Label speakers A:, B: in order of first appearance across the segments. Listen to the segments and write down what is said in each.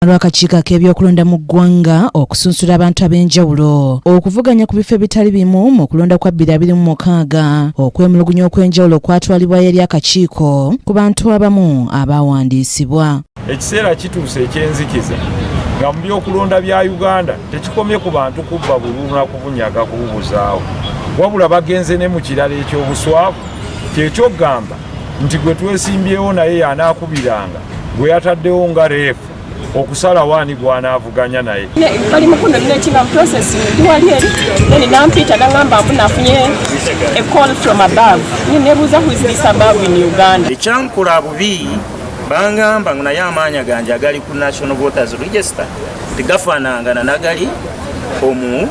A: Lw'akakiiko ak'ebyokulonda mu ggwanga okusunsula abantu ab'enjawulo okuvuganya ku bifo ebitali bimu mu kulonda kwa 2026, okwemulugunya okw'enjawulo kwatwalibwayo eri akakiiko ku bantu abamu abawandiisibwa.
B: Ekiseera kituuse ekyenzikiza nga mu byokulonda bya Uganda tekikomye ku bantu kubba bululu na kubunyaga kububuzaawo, wabula bagenze ne mu kirala eky'obuswavu, kyekyokugamba nti gwe twesimbyewo naye y'anaakubiranga gwe yataddewo nga reefu okusalawo ani gw'anaavuganya naye.
C: Bali mukuno netinga process ndi wali eri, then nampita nangamba mbu nafunye a call from above. Nebuuza, "Who is this above in Uganda?"
D: Ekyankula bubi, bangamba ngu naye amaanya ganje agali ku National Voters Register tegafaanangana nagali omu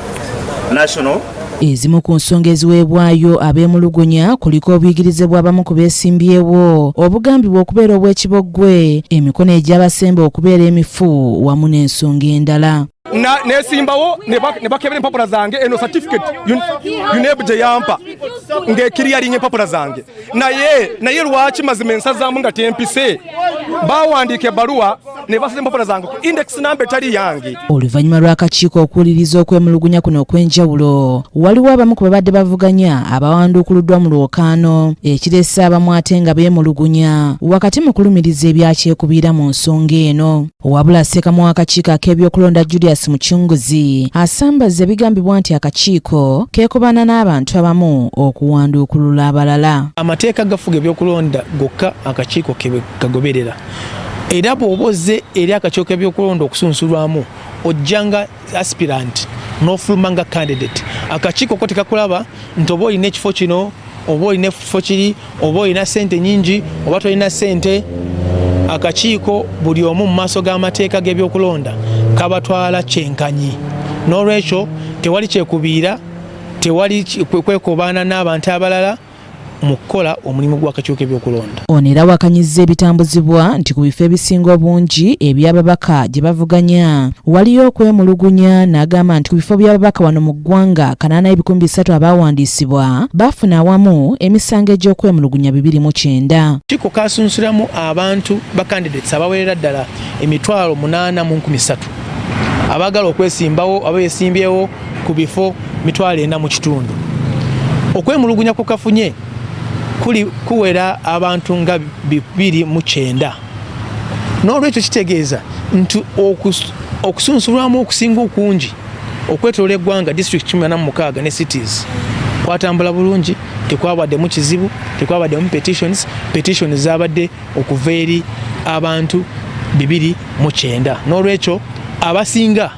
D: national.
A: Ezimu ku nsonga eziweebwayo abeemulugunya kuliko obuyigirize bw'abamu ku beesimbyewo obugambibwa okubeera obw'ekiboggwe, emikono egy'abasemba okubeera emifu, wamu n'ensonga endala.
E: Nesimbawo ne bakebera empapula zange. Eno certificate UNEB gye yampa ng'ekiriyalinga empapula zange, naye lwaki mazima ensazaamu nga tempise? Bawandiika ebbaluwa ne basaza empapula zange ku index number etali yange.
A: Oluvannyuma lw'akakiiko okuwuliriza okwemulugunya kuno okw'enjawulo, waliwo abamu ku babadde bavuganya abawanduukuluddwa mu lwokaano, ekirese abamu ate nga beemulugunya wakati mu kulumiriza ebyakyekubiira mu nsonga eno. Wabula ssekamu w'akakiiko ak'ebyokulonda Julius Mucunguzi asambaza ebigambibwa nti akakiiko keekobana n'abantu abamu okuwanduukulula abalala.
F: Amateeka gafuga ebyokulonda gokka akakiiko ke kagoberera, era bw'oba ozze eri akakiiko k'ebyokulonda okusunsulwamu, ojja nga aspirant n'ofuluma nga candidate. Akakiiko ko tekakulaba nti oba olina ekifo kino oba olina ekifo kiri, oba olina sente nyingi oba tolina sente. Akakiiko buli omu mu maaso g'amateeka g'ebyokulonda kabatwala kyenkanyi. N'olwekyo tewali kyekubiira, tewali kwekobaana n'abantu abalala mu kukola omulimu gw'akakiiko k'ebyokulonda.
A: Ono era awakanyizza ebitambuzibwa nti ku bifo ebisinga obungi eby'ababaka gye bavuganya waliyo okwemulugunya, n'agamba nti ku bifo by'ababaka wano mu ggwanga 803 abawandiisibwa baafuna awamu emisango egy'okwemulugunya 29.
F: Akakiiko kasunsulamu abantu ba candidates abawerera ddala 803,000 abaagala okwesimbawo aba besimbyewo ku bifo 4,500. Okwemulugunya kwe kafunye kuli kuwera abantu nga 29. N'olwekyo kitegeeza nti okusunsulwamu okusinga okungi okwetoola eggwanga, district 16 ne cities, kwatambula bulungi, tekwabaddemu kizibu, tekwabaddemu petitions. Petitions zabadde okuva eri abantu 29. N'olwekyo abasinga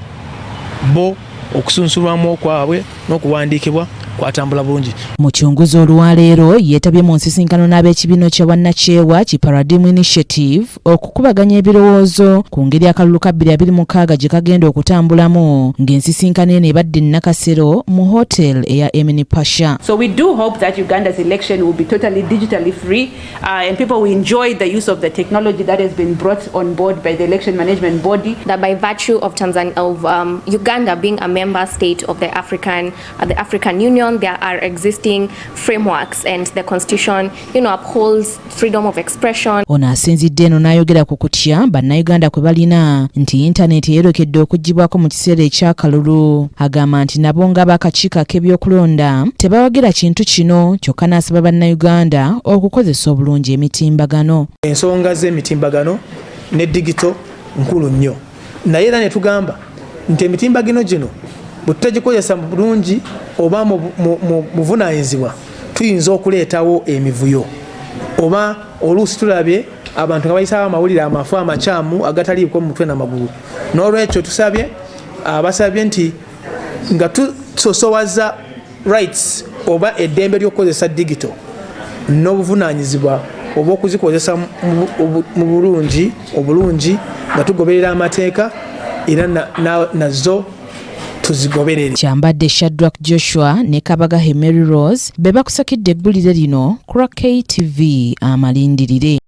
F: bo okusunsulwamu okwabwe n'okuwandiikibwa kwatambula bulungi.
A: Mucunguzi olwaleero yeetabye mu nsisinkano n'ab'ekibiina kya bwannakyewa ki Paradigm Initiative okukubaganya ebirowoozo ku ngeri akalulu ka 2026 gye kagenda okutambulamu, ng'ensisinkano eno ebadde Nakasero mu hotel eya Emini Pasha.
G: So we do hope that Uganda's election will be totally digitally free and people will enjoy the use of the technology that has been brought on board by the election management body.
H: That by virtue of Tanzania, of Uganda being a member state of the African Union, there are existing frameworks and the constitution upholds freedom of expression.
A: Ono asinzidde eno n'ayogera ku kutya bannayuganda kwe balina nti yintaneeti eyolekedde okuggyibwako mu kiseera ekyakalulu. Agamba nti nabo ng'abakakiiko ak'ebyokulonda tebawagira kintu kino, kyokka n'asaba bannayuganda okukozesa obulungi emitimbagano.
F: Ensonga z'emitimbagano ne digital nkulu nnyo, naye era ne tugamba nti emitimbagano gino bwe tutagikozesa mu bulungi oba mu buvunaanyizibwa, tuyinza okuleetawo emivuyo, oba oluusi tulabye abantu nga bayisawo amawulire amafu, amakyamu, agataliiko mu mutwe n'amagulu. N'olwekyo tusabye, abasabye nti nga tusosowaza rights oba eddembe ly'okukozesa digital n'obuvunaanyizibwa oba okuzikozesa mu bulungi obulungi nga tugoberera amateeka, era nazo tuzigoberere.
A: Kyambadde Shadrack Joshua ne Kabagahe Mary Rose be bakusakidde eggulire lino ku lwa KTV Amalindirire.